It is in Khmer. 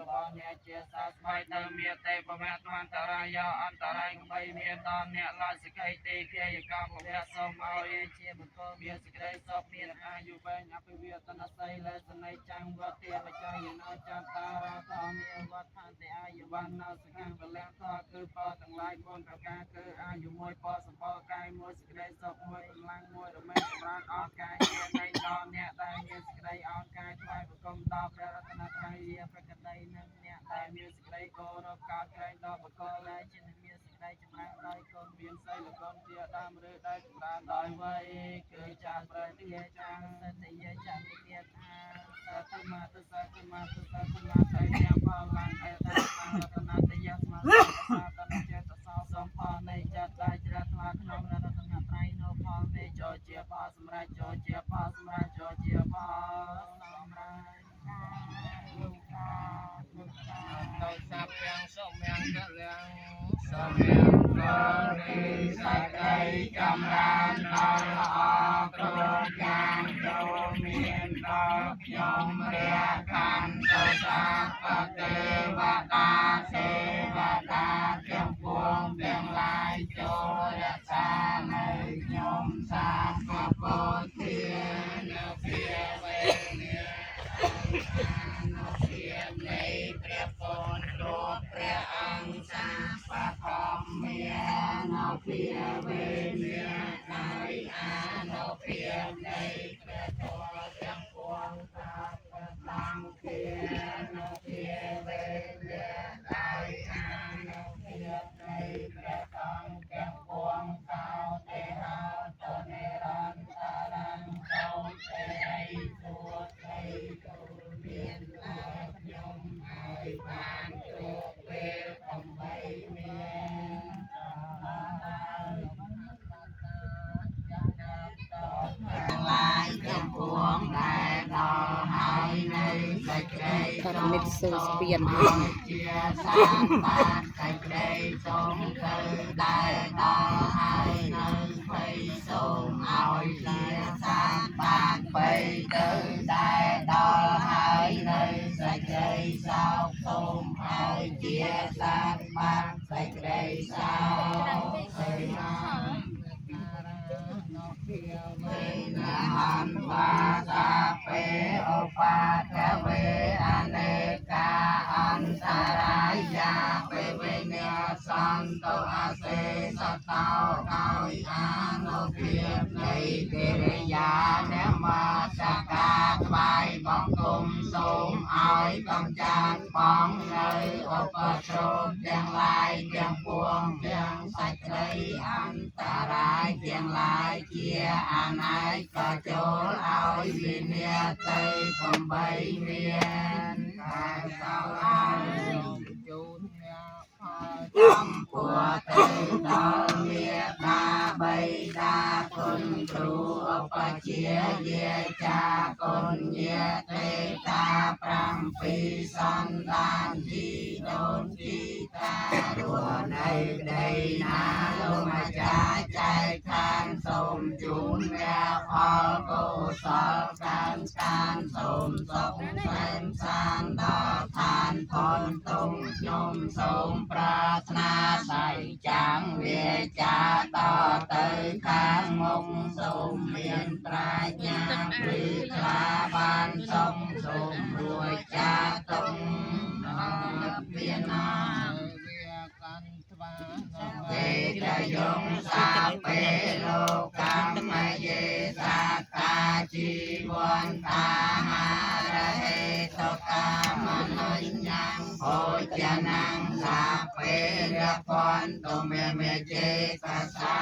របស់អ្នកជាសាស្មៃទៅមានទេពមៈអន្តរាយអន្តរាយក្បីមានដល់អ្នកឡើយសក្តិទីភាយកម្មភៈសូមឲ្យជាបុគ្គលមានសេចក្តីសុខមានអាយុវែងអភិវឌ្ឍនសីលេសនៃចាំងវត្តបច្ច័យណោចតារាធមាវដ្ឋន្តិអាយុវណ្ណសុខៈពលៈធគឺផលទាំងឡាយ4ប្រការគឺអាយុមួយផលសម្បល់កាយមួយសេចក្តីសុខមួយកម្លាំងមួយរមែងចម្រើនអស់កាយជានៃដល់អ្នកដែលមានសេចក្តីអោនកាយថ្វាយបង្គំដល់ព្រះរតនត្រ័យរាប្រកដីនិងអ្នកដែលមានសេចក្តីគោរពកោតក្រែងដល់បុគ្គលដែលជាអ្នកមានសេចក្តីចម្រើនដោយគុណមានសីលគុណជាដើមឬដែលចម្រើនដោយវ័យគឺចាស់ប្រតិចាស់សតិយចនិយាថាសតមតសតមតសតមតយៈផលังអេតរតនតយៈស្មាតនចេតសោសំផលនៃចិត្តដែលជ្រះថ្លាក្នុងរតនត្រ័យនៅផលនេះចូលជាផលសម្រាប់ចូលជាផលសម្រាប់ចូលជាផលសម្រាប់ ទៅសាប់យ៉ាងសុំយ៉ាងកលៀងសុំយ៉ាងក៏នេះសេចក្តីចម្រើនដល់ល្អគ្រប់យ៉ាងចូលមានដល់ខ្ញុំព្រះខន្តិសាពទេវតាសេវតាទាំងពួងទាំងឡាយចូលរក្សានៅខ្ញុំសាពពុទ្ធានុភាវេនា នុភាពនៃព្រះពុទ្ធគ្រប់ព្រះអង្គសាបធម្មានុភាវេនាដោយអានុភាពនៃព្រះធម៌ទាំងពួងសាពសង្ឃានុភាវេនាដោយអានុភាពនៃព្រះសង្ឃទាំងពួងសោទេហោតនិរន្តរង្គោទេសួស្តីទូលមានដល់ខ្ញុំឲ្យបានជួបពេលកុំបីមានទាំងឡាយទាំងពួងដែលដល់ហើយនៅសេចក្តី បរមិត្តសូស្ពានហើយ ជាសាបានសេចក្តីសូមទៅដែលដល់ហើយនៅភ័យសូមឲ្យជាសាបានភ័យទៅដែលដល់ហើយនៅសេចក្តីសោកសូមឲ្យជាសាបានសេចក្តីសោកសេណាអន្វាសាពេឧបាទវេអនេកាអន្តរាយាពេវិញ្ញាសន្តោអសេសតោដោយអានុភាពនៃកិរិយានមស្ការថ្វាយបង្គំសូមឲ្យកំចាត់បងនៅឧបទ្រពទាំងឡាយទាំងពួងទាំងសេចក្តីអន្តរាយទាំងឡាយជាអនេកក៏ចូលឲ្យវិនាសទៅកុំបីមានតែសោយជូនអ្នកផលចំពោះទៅដល់មេដាបៃតាគុណគ្រូឧបជាយាចាគុណញាទេតា7សន្តានជីដូនជីតារស់នៅដីណាលោកម្ចាស់ចែកឋានសូមជូនអ្នកផលកុសលកានស្ថានសូមសុខសែនសានដល់ឋានធនទុំខ្ញុំសូមប្រាថ្នាសៃចាំងវាចាតទៅខាងមុខសូមមានប្រាជ្ញាព្រឺថ្លាបានសុខសូមរួចចាទុំដល់ពីណាវេទយងសាពេលោកកម្មយេសាតាជីវន្តាហារហេតុកាមនុញ្ញងភោជនងសាពេរពន្តុមេមេចេតសា